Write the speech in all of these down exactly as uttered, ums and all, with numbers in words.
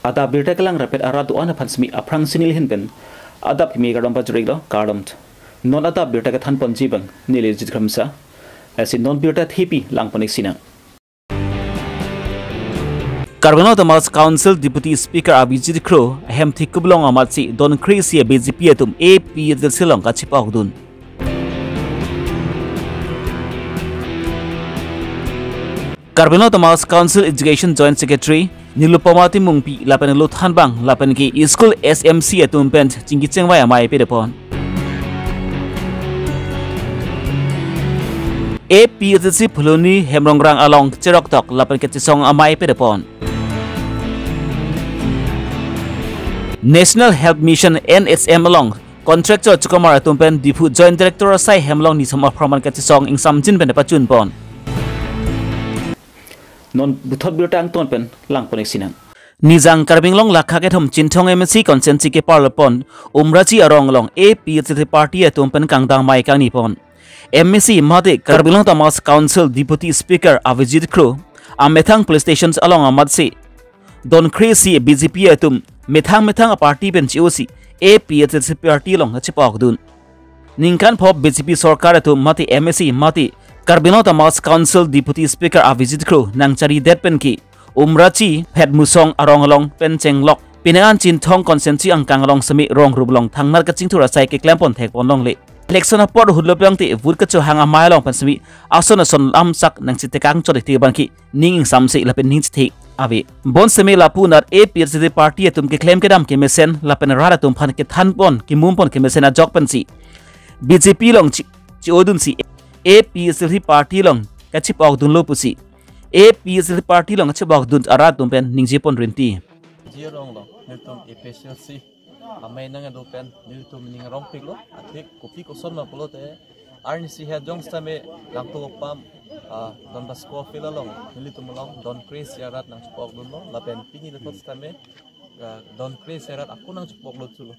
Adap birta kelang rapet arat do-an aphan simi aphrangsi neli ahin pen adap kimi kardom pajirlo, kardom. Non adap birta kethan ponji abang neli Jit Kramsa. Lasi non birta thepi lang pon-ik sinang. Karbi Anglong Autonomous Council Deputy Speaker Abhijit Kro ahem thikup along amatsi don kre-isi B J P atum A P H L C along kachepokdun. Karbi Anglong Autonomous Council Education Joint Secretary Nilupama Timungpi lapen Lothanbang lapen ke school S M C atum pen chingki chingvai amei pede pon. A P H L C Phuloni Hemrongrang along cheroktok lapen kechesong amei pede pon. National Health Mission, N H M along contractor chukomar atum pen Diphu Joint Director asai hem along nisom apharman kachesong ingsamjin pen pachun pon. Non puthot birta angton pen lang pon-ik sinang. Nijang Karbi Anglong Lakha kethom Chinthong M A C constituency keparlo pon Umraji arong along A P H L C party atum pen kangdang amei kangni pon. M A C mate Karbi Anglong Autonomous Council Deputy Speaker Abhijit Kro amethang police station along amatsi don kre-isi B J P atum methang methang aparty pen che-osi A P H L C party along kachepokdun. Ningkan pho B J P sorkar atum mate M A C mate Karbi Anglong Autonomous Council Deputy Speaker Abhijit Kro nangcharidet pen ke Umraji Phetmusong arong along pen chenglok penang an Chinthong constituency angkang along simi rong rup along thangnat kachingthur asai keklem pon thek pon longle. Election apor hutlo plang te vote kachohang amei along pen simi ason ason lamsak nangchitekang chot te abang ke ning ingsamse lapen ning chethek ave. Bonseme lapu nat A P H L C party atum keklem kedam kemesen lapen rat atum aphan kethan pon kemum pon kemesen ajok pensi B J P along che-, che-odunsi A P H L C party along kachepokdunlo pusi A P H L C party along kachepokdun arat atum pen ningje pon rinti. Ji arong along, nelitum A P H L C amei nangdo pen nelitum ning arongpiklo, athik kopi koson ma pulote arnisi het jong sitame langtuk apam, ah, Don Bosco field along nelitum along don kre-isi arat nangchepokdunlo, lapen pini lathot sitame, ah, don kre-isi arat ako nangchepoklo chulo.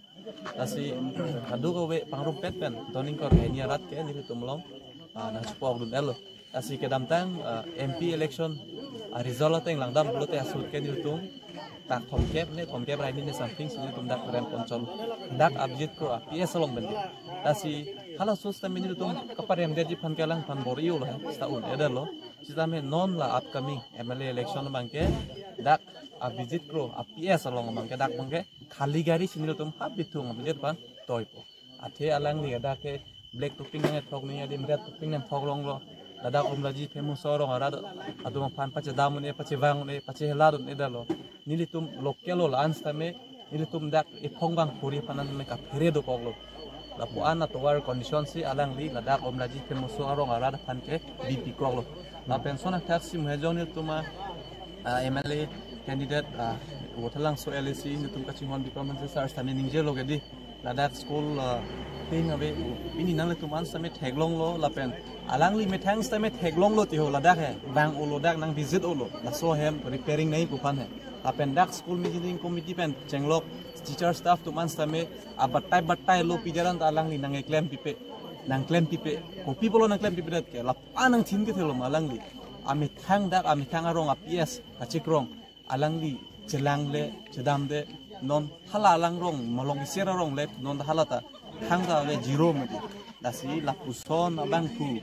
Lasi kadokave pangrumpet pen don ingkoi ra hini arat ke nelitum along, ah, nangchepokdun-etlo. Lasi kedamtang, ah, M P election, ah, result ateng langdam pulote asut ke nelitum dak thomkep ne, thomkep ra hini ne something si nelitum dak rem pon chotlo. Dak Abhijit Kro a P S along pen. Lasi halaso sitame nelitum kaparemdetji aphan ke alangphan bor-ilo he, seta un-edetlo. Sitame non la upcoming M L A election abang ke dak Abhijit Kro a P S along abang ke dak abang ke khali gari si nelitum ha bithung Abhijit aphan toipo. Athe alangli dak ke black topping nangkethok ni adim red topping nangkethok longlo. Ladak Umraji Phetmusong arong arat atum aphan pachedam un-e, pachevang un-e, pachehelar un-edetlo. Nelitum local lo la-an sitame nelitum dak ephong bang khuri aphan an me kaphere dokoklo. Lapu-an atovar condition si alangli ladak Umraji Phetmusong arong arat aphan ke bipikoklo. Lapen lason athak si mo he jong nelitum a, ah, M L A candidate, ah, Wothalangso L A C nelitum kachinghon Bikram Hanse sir sitame ningjelo ke di. Ladak school, ah, tin ave, pini nanglitum an sitame theklonglo lapen alangli methang sitame theklonglo tiho ladak he, vang-olo dak nang visit-olo, laso hem repairing nangji pu aphan he. Lapen dak school managing committee pen chenglok teacher staff atum an sitame abatai batai lo pijaran ta alangli nangkeklem pipe, nangklem pipe, kopi pulo nangklem pipedet ke, lapu-an nangthin kethelo ma alangli. Amethang dak, amethang arong a P S kachikrong. Alangli chelangle, chedamde, non hala alangrong, malong isir arong le, non halata, thangta ave zero mati. Lasi lapuson abangphu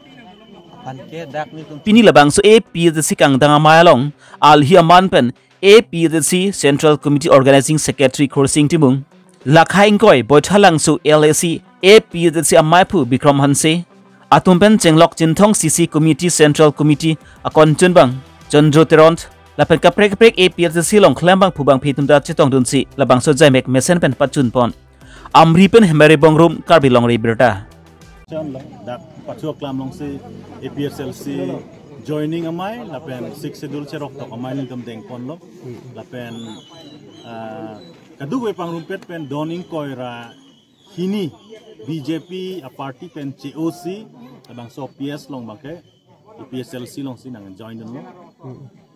aphan ke dak nelitum. Pini labangso A P H L C kangdang amei along, alhi aman pen A P H L C Central Committee Organizing Secretary Khorsing Timung, Lakha ingkoi Boithalangso L A C A P H L C ameiphu Bikram Hanse, atum pen chenglok Chinthong C C Committee, Central Committee akon chunbang Chandra Teron, lapen kaprek kaprek A P H L C along klembangphu bangphi atum ta chetongdunsi labangso jaimek mesen pen pachun pon. Amri pen Hemari Bongrung, Karbi Longri Abirta. Chon lo, dak Pachu Aklam alongsi A P H L C joining amei, lapen Sixth Schedule cheroktok amei nelitum dengponlo, lapen, ah, kadokave pangrumpet pen don ingkoi ra hini B J P a party pen che-osi, labangso P S along abangke, A P H L C alongsi nangjoindunlo.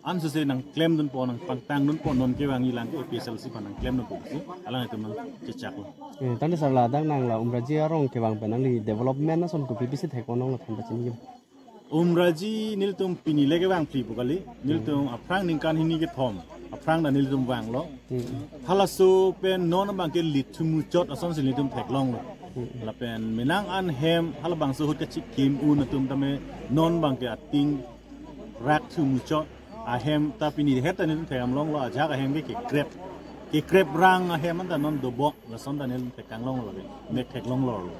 Ansose nangklemdunpo, nangpangtangdunpo, non kevangji lang ke A P H L C aphan nangklemdunpo pusi alanglitum nangchechaklo. Eh, tangte sir ladak nang la Umraji arong kevang pen nangli development ason kopi pisi theklong nang la than pachini ke? Umraji nelitum pini le kevang phli pu kali. Nelitum aphrang ningkan hini kethom aphrang ta nelitum vanglo. Halaso pen non abang ke lit thu muchot asonsi nelitum theklonglo. Lapen menang an hem halabangso ahut kachikim un atum tame non abang ke ating rak thu muchot. Ahem ta pini het ta nelitum thekam longlo, ajak ahem ke kekrep. Kekrep rang ahem anta non dobok lason ta nelitum theklonglo ke. Mek theklonglo.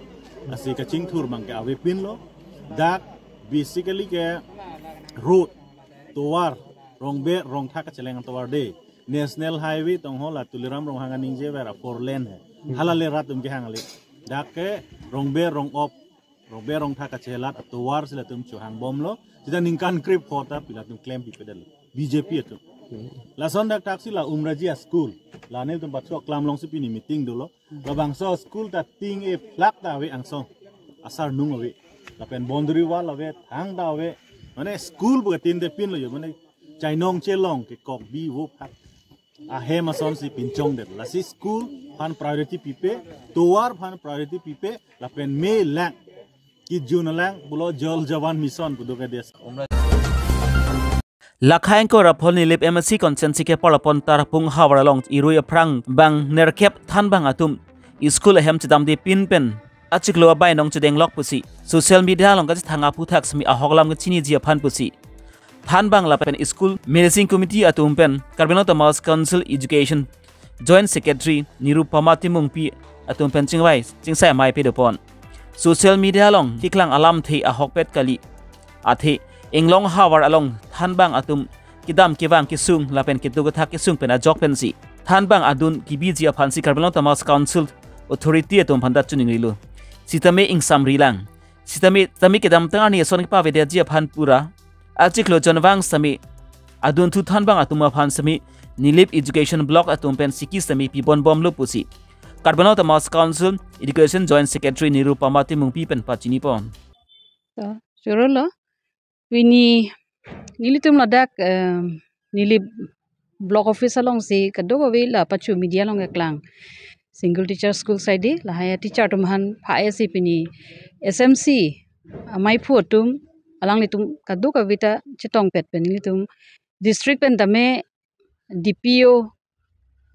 Lasi kachingthur abang ke avepinlo. Dak basically ke road, tovar, Rongber Rongtha kacheleng tovar de. National Highway tong ho la Tuliram Ronghang aningje vera four lane hai. Hala le rat atum kehang le. Dak ke Rongber Rongop, Rongber Rongtha kachelat atovar si latum chohang bomlo. Sita ningkan krip ho ta pi latum klempi pedal. B J P atum. Lason dak taksi la Umraji a-school. La nelitum pathu aklam alongsi pini meeting dolo. Labangso school ta ting-e plak ta ave angsong. Asarnung ave. Lapen boundary wall ave, thang ta ave. Mane school buka tin de pinlo jo. Mane chainong chelong kekok bi vo phat. Ahem asonsi pinchongdet. Lasi school aphan priority pipe, tovar aphan priority pipe, lapen me lang. Kijun lang, pulo Jal Jeevan Mission pu do ke des. Lakha ingkoi ra phongo Nilip M A C constituency kepar apon Tarapung havar along irui aphrang bang nerkep thanbang atum school ahem chedamde pin pen achiklo abai nong chedenglok pusi social media along kachethang aphuthak simi ahok alam kachiniji aphan pusi thanbang lapen school managing committee atum pen Karbi Anglong Autonomous Council Education Joint Secretary Nirupama Timungpi atum pen chingvai chingsai amei pedopon. Social media along keklang alamthe ahokpet kali. Athe, inglong havar along thanbang atum kedam kevang kesung lapen kedo kethak kesung pen ajok pensi thanbang adun kebiji aphansi Karbi Anglong Autonomous Council authority atum aphan ta chiningrilo. Sitame ingsamri lang. Sitame tame kedamtang arni ason kepavedetji aphan pura achiklo jonvang sitame adunthu thanbang atum aphan sitame Nilip Education Block atum pen siki sitame pibonbomlo pusi Karbi Anglong Autonomous Council Education Joint Secretary Nirupama Timungpi pen pachinipon. To, chorolo. Pini nelitum ladak, em, Nilip Block Office alongsi kadokave la pachu media along keklang. Single teacher school side lahai teacher atum aphan pha-e si pini S M C amaiphu atum alanglitum kadokave ta chetongpet pen nelitum district pen tame D P O,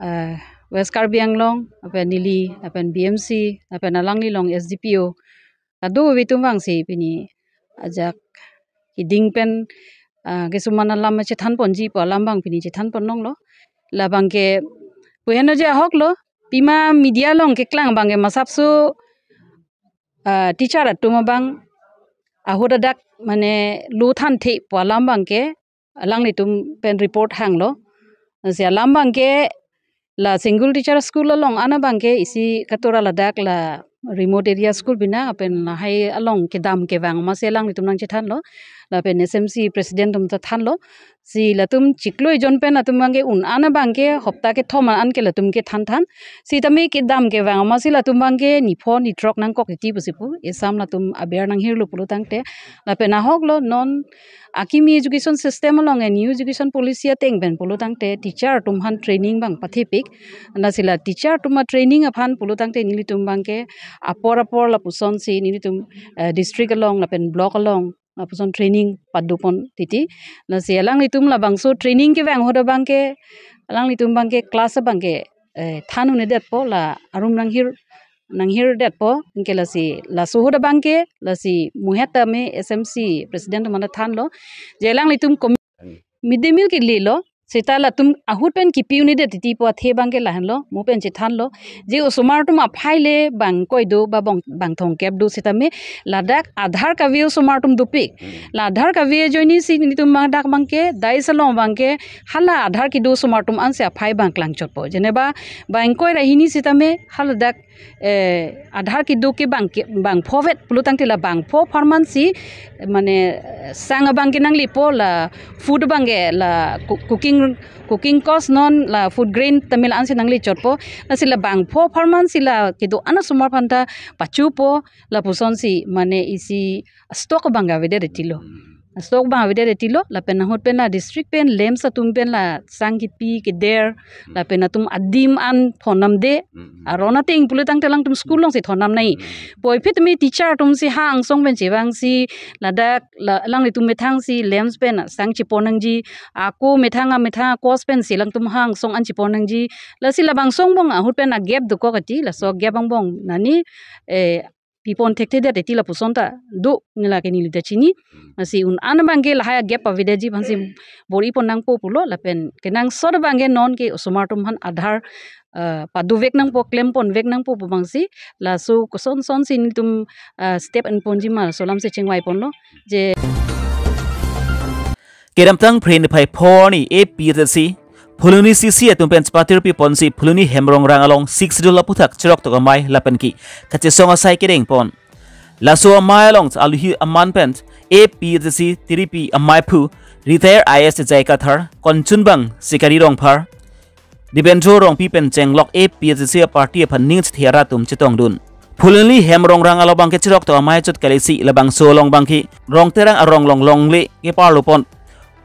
eh, West Karbi Anglong, lapen neli, lapen B M C, lapen alangli along S D P O. Kadokave atum vangsi pini ajak keding pen, ah, kesuman alam chethanponji pu alam abang pini chethanpon longlo. Labang ke pu henlo je ahoklo, pima media along keklang abang ke masapso, ah, teacher atum abang ahut adak mane lo thanthe pu alam abang ke alanglitum pen report hanglo. Si alam abang ke la single teacher school along an abang ke isi katora ladak la remote area school bina lapen lahai along kedam kevang amatsi alanglitum nangchethanlo. Lapen S M C president atum ta thanlo. Si latum chiklo ejon pen atum abang ke un an abang ke hopta kethom an ke latum ke thanthan. Sitame kedam kevang amatsi latum abang ke nipho nitrok nangkok titi pusi pu. Esam latum aber nanghirlo pulo tangte. Lapen ahoklo non akimi education system along a new education policy ateng pen pulo tangte teacher atum aphan training abang pathepik. Lasi la teacher atum a-training aphan pulo tangte nelitum abang ke apor apor lapusonsi nelitum, eh, district along lapen block along lapuson training padopon titi. Lasi alanglitum labangso training kevang ahut abang ke alanglitum abang ke class abang ke, eh, than un-edetpo la arum nanghir nanghirdetpo, anke lasi laso ahut abang ke lasi muhet tame S M C president atum aphan thanlo. Je alanglitum com-, midday meal kelelo, seta latum ahut pen kipi un-edet titi pu athe abang ke lahenlo, mo pen chethanlo. Je osomar atum aphai le bang ingkoi do ba bang, bang thomkep do sitame ladak Aadhaar kave osomar atum dopik. La Aadhaar kave ajoine si nelitum ladak abang ke, dais along abang ke, hala Aadhaar kedo osomar atum ansi aphai bang klangchotpo. Jeneba bang ingkoi ra hini sitame haladak, eh, Aadhaar kedo ke bang ke, bang phovet pulo tangte la bang pho apharman si, mane, eh, sang abang ke nanglepo la food abang ke la coo-, cooking, cooking cost non la food grain tame la ansi nanglechotpo. Lasi la bang pho apharman si la kedo-an asomar aphan ta pachupo lapusonsi mane isi stock abang ke avedet titilo. sok bang avedet tilo, lapen ahut pen la district pen LAMPS atum pen la sang kipi keder, lapen atum adim an thondamde, aron ateng pulo tangte alangtum school alongsi thondam nangji. Puvoiphit tumi teacher atum si ha angsong pen chevangsi ladak la, alanglitum methang si LAMPS pen sang chepon nangji, ako methang amethang a course pen si alangtum ha angsong an chepon nangji. Lasi labangso angbong ahut pen a gap dokok ati, laso gap angbong nani, eh, pipon thekthedet ati lapuson ta do neli ke neli ta chini. Lasi un-an abangke lahai a gap avedetji aphansi bor-ipon nangpo pulo, lapen kenangsot abangke non ke osomar atum aphan Aadhaar, eh, padovek nangpo, klempon vek nangpo pu abangsi laso koson sonsi nelitum, eh, step enponji ma laso alamsi chingvai ponlo. Je Kedamtang Phre niphai pho arni A P H L C Phuloni C C atum pen chepatir piponsi Phuloni Hemrongrang along Sixth Schedule aputhak cheroktok amei lapen ke kachesong asai kedengpon. Laso amei along aluhi aman pen A P H L C tiripi ameiphu retired I A S J I Kathar, konchunbang Sikari Rongphar, Dibendra Rongpi pen chenglok A P H L C party aphan ning chethe arat atum chetongdun. Phuloni Hemrongrang along abangke cheroktok amei chot kalisi labangso along abangke Rongterang arong along longle keparlopon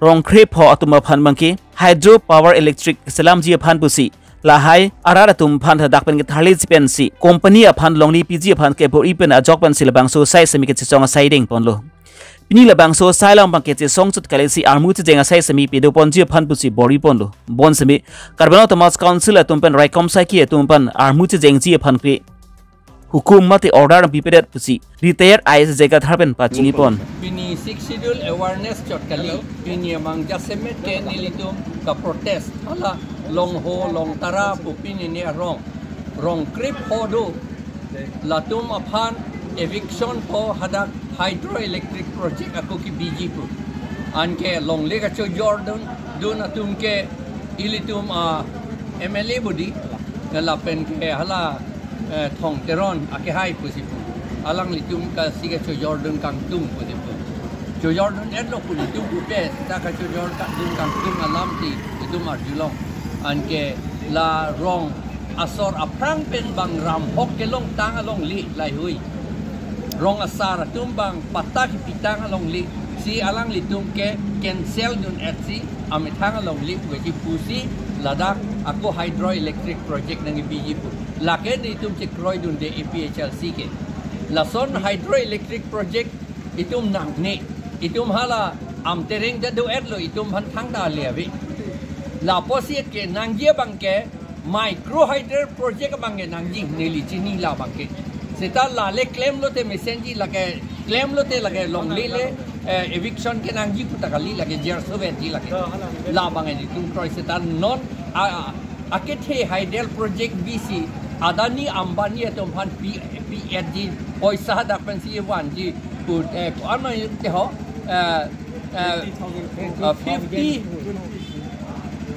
rong krepho atum aphan abangke hydro power electric selamji aphan pusi lahai arat atum aphan hadak pen ketharliji pensi company aphan longle piji aphan kebor-i pen ajok pensi labangso asai semi kachesong asai dengponlo. Pini labangso asai along abangke chesong chot kalisi armu chejeng asai semi pedoponji aphan pusi bor-iponlo. Bonsemi Karbi Anglong Autonomous Council atum pen raikom saiki atum aphan armu chejengji aphan kre hukum mate order pipedet pusi retired I A S J I Kathar pen pachinipon. Pini Sixth Schedule awareness chot kali, pini amang jasemet ke nelitum ka protest hala Longho Longtara pu pini ne arong, rong krepho do, latum aphan eviction po hadak hydroelectric project ako kebiji pu. Anke longle kachojordun, dun atum ke ilitum a M L A bodi, lapen ke hala, eh, Thong Teron akehai pusi pu. Alanglitum ke si kachojordun kangtung pusi pu. Chojordun-etlo pu nelitum pupe, ta kachojordun kangtung alam ti itum arjulong. Anke la rong asor aphrang pen bang ramhok kelongtang alongle lahei-hui. Rong asar atum bang patta kepitang alongle. Si alanglitum ke cancel dun-etsi amethang alongle pusi pusi ladak ako hydroelectric project nangkebiji pu. Lake nelitum chekroidunde A P H L C ke. Lason hydroelectric project itum nangne. Itum hala Amtereng ta do-etlo, itum aphan thangta ale ave. Lapusi kenangji abangke micro hydel project abangke nangji neli chini la abangke. Seta lale klemlote mesenji, lake klemlote lake longle le, eh, eviction kenangji pu ta kali, lake jer sovetji lake. La abangke nelitum kroi seta non a, a, akethe hydel project bisi Adani Ambani atum aphan pi, pi-etji poisa hadak pensi vanji pu, eh, ko-an ma te ho, eh, eh, uh, fifty,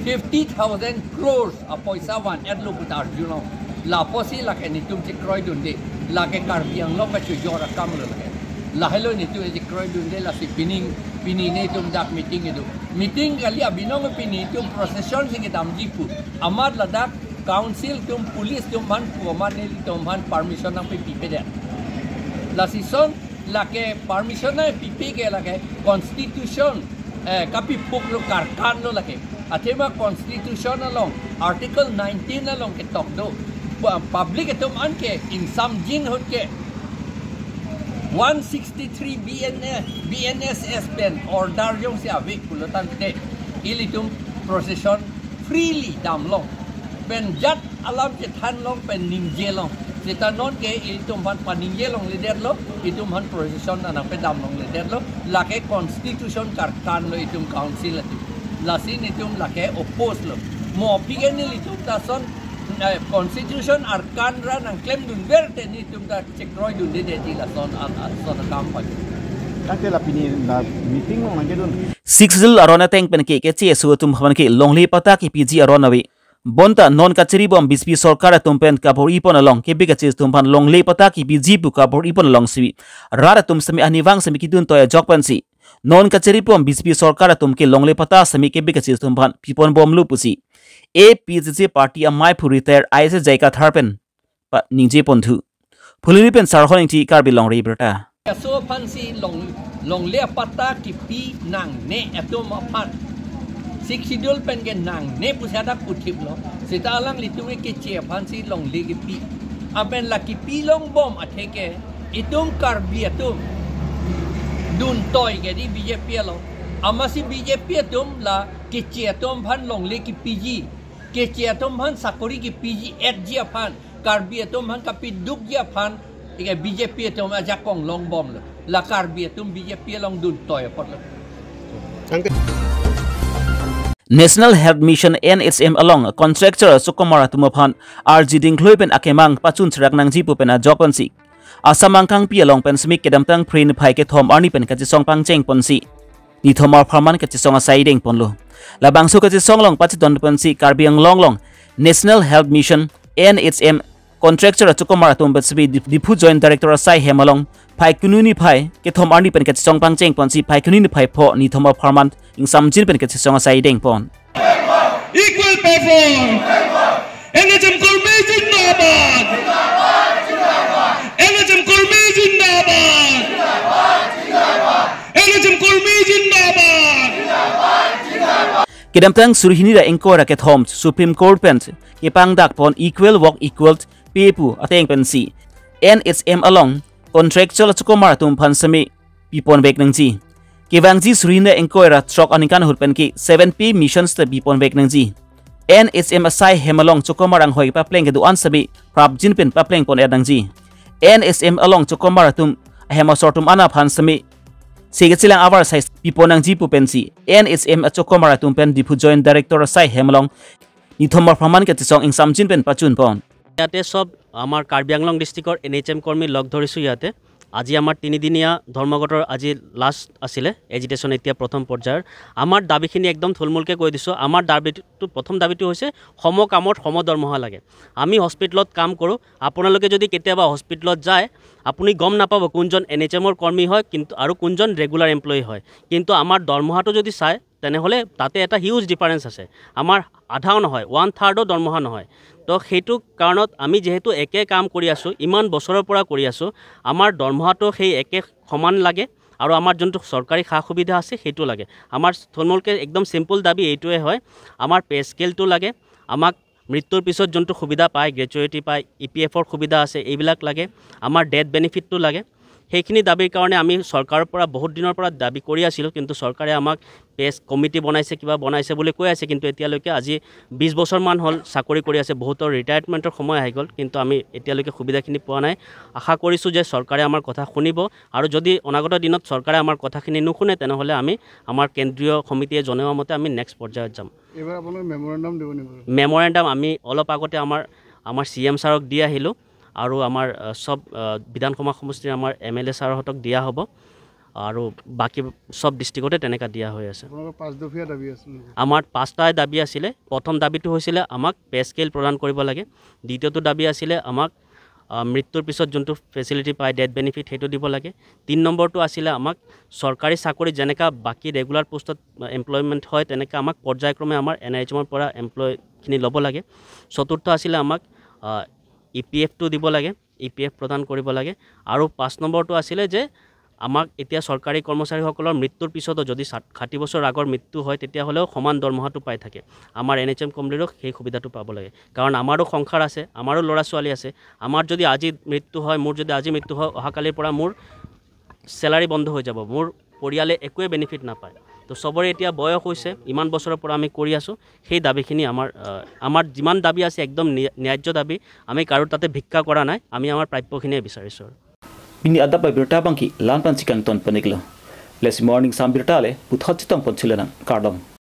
fifty thousand crores apoisa van-etlo pu ta arjulong. Lapusi lake nelitum chekroidunde, lake Karbi Anglong kachojor akamlo lake. Lahelo nelitum chekroidunde, lasi pining, pini nelitum dak meeting kedo. Meeting kali abinong pini nelitum procession si kedamji pu. Amat ladak council atum, police atum aphan pu amat nelitum aphan permission nangpipedet. Lasi son lake permission nangpipe ke lake constitution, eh, kapiphuklo, karkanlo lake. Athema constitution along article nineteen along ketok do. Pu-, public atum anke ingsamjin ahut ke one sixty-three B N A, B N S S pen order jongsi ave pulo tangte ilitum procession freely damlong. Pen jat alam chethanlong pen ningjelong. Seta non ke itum aphan paningjelongledetlo, itum aphan procession nangpedamlongledetlo, lake constitution karkanlo itum council atum. Lasi nelitum lake oppose lo. Mo aphi ke nelitum ta son, eh, constitution arkan ra nangklemdunver te nelitum ta chekroidunde detji lason an, an son akam pagi. Tangte la pini la meeting along nangkedun. Sixth Schedule aron ateng pen ke keche aso atum aphan ke longle patta kepiji aron ave. Bonta non kachiribom B J P sorkar atum pen kabor-ipon along kebe kache atum aphan longle patta kepiji pu kabor-ipon alongsi rat atum semi anivang semi kedun toya ajok pensi non kachiribom B J P sorkar atum ke longle patta semi kebe kache atum aphan piponbomlo pusi A P H L C party ameiphu retired I A S J I Kathar pen paningjeponthu. Phuloni pen Sarhon Ingti, Karbi Longri Abirta. Aso aphansi long, longle apatta kipi nangne atum aphan. Sixth Schedule pen ke nangne pusi hadak puthiplo. Seta alanglitum ke keche aphansi longle kipi. Aben la kipi longbom atheke itum Karbi atum duntoi ke di B J P along. Amatsi B J P atum la keche atum aphan longle kipiji. Keche atum aphan sakori kipiji etji aphan, Karbi atum aphan kapidukji aphan, ike B J P atum ajakong longbomplo. La Karbi atum B J P along duntoi apotlo. National Health Mission, N H M along contractor achokomar atum aphan arji dingkloi pen akemang pachun chrak nangji pu pen ajok ponsi Assam angkangpi along pen simi kedamtang Phre niphai kethom arni pen kachesong pangcheng ponsi nithom apharman kachesong asai dengponlo. Labangso kachesong along pachedon ponsi Karbi Anglong along National Health Mission, N H M contractor achokomar atum pen simi Dip-, Diphu Joint Director asai hem along Phaikuni niphai kethom arni pen kachesong pangcheng ponsi Phaikuni niphai pho nithom apharman ingsamjin pen kachesong asai dengpon. Equal pay for N H M Karmi Zindabad. N H M Karmi Zindabad. N H M Karmi Zindabad. Kedamtang suri hini ra ingkoi ra kethom Supreme Court pen kepangdak pon equal work equal pay pu ateng pensi N H M along contractual achokomar atum aphan simi pipon vek nangji. Kevangji suri hini ingkoi ra throk aningkan ahut pen ke seven pay missions ta pipon vek nangji. N H M asai hem along chokomar anghoi papleng kedo-an simi prapjin pen papleng pon er nangji. N H M along chokomar atum ahem asor atum an aphan simi se kachelang avar asai pipon nangji pu pensi N H M achokomar atum pen Diphu Joint Director asai hem along nithom apharman kachesong ingsamjin pen pachunpon. ইয়াতে সব আমাৰ কাৰ্বি আংলং ডিষ্ট্ৰিক্টৰ N H M কৰ্মী লগ ধৰিছোঁ ইয়াতে। আজি আমাৰ তিনিদিনীয়া ধৰ্মঘটৰ আজি লাষ্ট আছিলে এজিটেশ্যন, এতিয়া প্ৰথম পৰ্যায়ৰ। আমাৰ দাবীখিনি একদম থুলমূলকৈ কৈ দিছোঁ। আমাৰ দাবীটো, প্ৰথম দাবীটো হৈছে সম কামত সম দৰমহা লাগে। আমি হস্পিটেলত কাম কৰোঁ, আপোনালোকে যদি কেতিয়াবা হস্পিটেলত যায়, আপুনি গম নাপাব কোনজন এন এইচ এমৰ কৰ্মী হয় কিন্তু আৰু কোনজন ৰেগুলাৰ এমপ্লয়ী হয়। কিন্তু আমাৰ দৰমহাটো যদি চায়, তেনেহ'লে তাতে এটা হিউজ ডিফাৰেঞ্চ আছে। আমাৰ আধাও নহয়, ওৱান থাৰ্ডো দৰমহা নহয়। তো সেইটো কাৰণত আমি যিহেতু একে কাম কৰি আছোঁ, ইমান বছৰৰ পৰা কৰি আছোঁ, আমাৰ দৰমহাটো সেই একে সমান লাগে আৰু আমাৰ যোনটো চৰকাৰী সা সুবিধা আছে সেইটো লাগে। আমাৰ থুলমূলকৈ একদম চিম্পুল দাবী এইটোৱে হয়, আমাৰ পে স্কেলটো লাগে, আমাক মৃত্যুৰ পিছত যোনটো সুবিধা পায়, গ্ৰেচুইটি পায়, ই পি এফৰ সুবিধা আছে, এইবিলাক লাগে, আমাৰ ডেথ বেনিফিটটো লাগে। সেইখিনি দাবীৰ কাৰণে আমি চৰকাৰৰ পৰা বহুত দিনৰ পৰা দাবী কৰি আছিলোঁ, কিন্তু চৰকাৰে আমাক পে কমিটি বনাইছে, কিবা বনাইছে বুলি কৈ আছে, কিন্তু এতিয়ালৈকে আজি বিছ বছৰমান হ'ল চাকৰি কৰি আছে, বহুতৰ ৰিটায়াৰমেণ্টৰ সময় আহি গ'ল, কিন্তু আমি এতিয়ালৈকে সুবিধাখিনি পোৱা নাই। আশা কৰিছোঁ যে চৰকাৰে আমাৰ কথা শুনিব আৰু যদি অনাগত দিনত চৰকাৰে আমাৰ কথাখিনি নুশুনে, তেনেহ'লে আমি আমাৰ কেন্দ্ৰীয় সমিতিয়ে জনোৱা মতে আমি নেক্সট পৰ্যায়ত যাম। এইবাৰ আপোনালোকে মেমৰেণ্ডাম দিব নেকি? মেমৰেণ্ডাম আমি অলপ আগতে আমাৰ, আমাৰ চি এম ছাৰক দি আহিলোঁ আৰু আমাৰ, আহ, সব, আহ, বিধানসভা সমষ্টিৰ আমাৰ এম এল এ ছাৰহঁতক দিয়া হ'ব আৰু বাকী সব ডিষ্ট্ৰিক্টতে তেনেকা দিয়া হৈ আছে। আপোনালোকৰ পাঁচ দফীয়া দাবী আছিল নেকি? আমাৰ পাঁচটাই দাবী আছিলে। প্ৰথম দাবীটো হৈছিলে আমাক পে স্কেল প্ৰদান কৰিব লাগে, দ্বিতীয়টো দাবী আছিলে আমাক, আহ, মৃত্যুৰ পিছত যোনটো ফেচিলিটি পায়, ডেথ বেনিফিট, সেইটো দিব লাগে। তিনি নম্বৰটো আছিলে আমাক চৰকাৰী চাকৰি যেনেকা বাকী ৰেগুলাৰ পোষ্টত এমপ্লয়মেণ্ট হয়, তেনেকা আমাক পৰ্যায়ক্ৰমে আমাৰ এন এইচ এমৰ পৰা এমপ্লয়খিনি ল'ব লাগে। চতুৰ্থ আছিলে আমাক, আহ, ই পি এফটো দিব লাগে, ই পি এফ প্ৰদান কৰিব লাগে। আৰু পাঁচ নম্বৰটো আছিলে যে আমাক এতিয়া চৰকাৰী কৰ্মচাৰীসকলৰ মৃত্যুৰ পিছতো যদি ষাঠ-, ষাঠি বছৰ আগৰ মৃত্যু হয়, তেতিয়াহ'লেও সমান দৰমহাটো পাই থাকে। আমাৰ এন এইচ এম কৰ্মীৰো সেই সুবিধাটো পাব লাগে, কাৰণ আমাৰো সংসাৰ আছে, আমাৰো ল'ৰা ছোৱালী আছে। আমাৰ যদি আজি মৃত্যু হয়, মোৰ যদি আজি মৃত্যু হয়, অহাকালিৰ পৰা মোৰ চেলাৰী বন্ধ হৈ যাব, মোৰ পৰিয়ালে একোৱে বেনিফিট নাপায়। তো সবৰে এতিয়া বয়স হৈছে, ইমান বছৰৰ পৰা আমি কৰি আছোঁ, সেই দাবীখিনি আমাৰ, আহ, আমাৰ যিমান দাবী আছে একদম ন্যা-, ন্যায্য দাবী। আমি কাৰো তাতে ভিক্ষা কৰা নাই, আমি আমাৰ প্ৰাপ্যখিনিয়ে বিচাৰিছোঁ আৰু। Pini adap abirta abangke la-an pen chekangton pon-iklo. Lasi morning sam birta le puthot chetongpon thulo nang, kardom.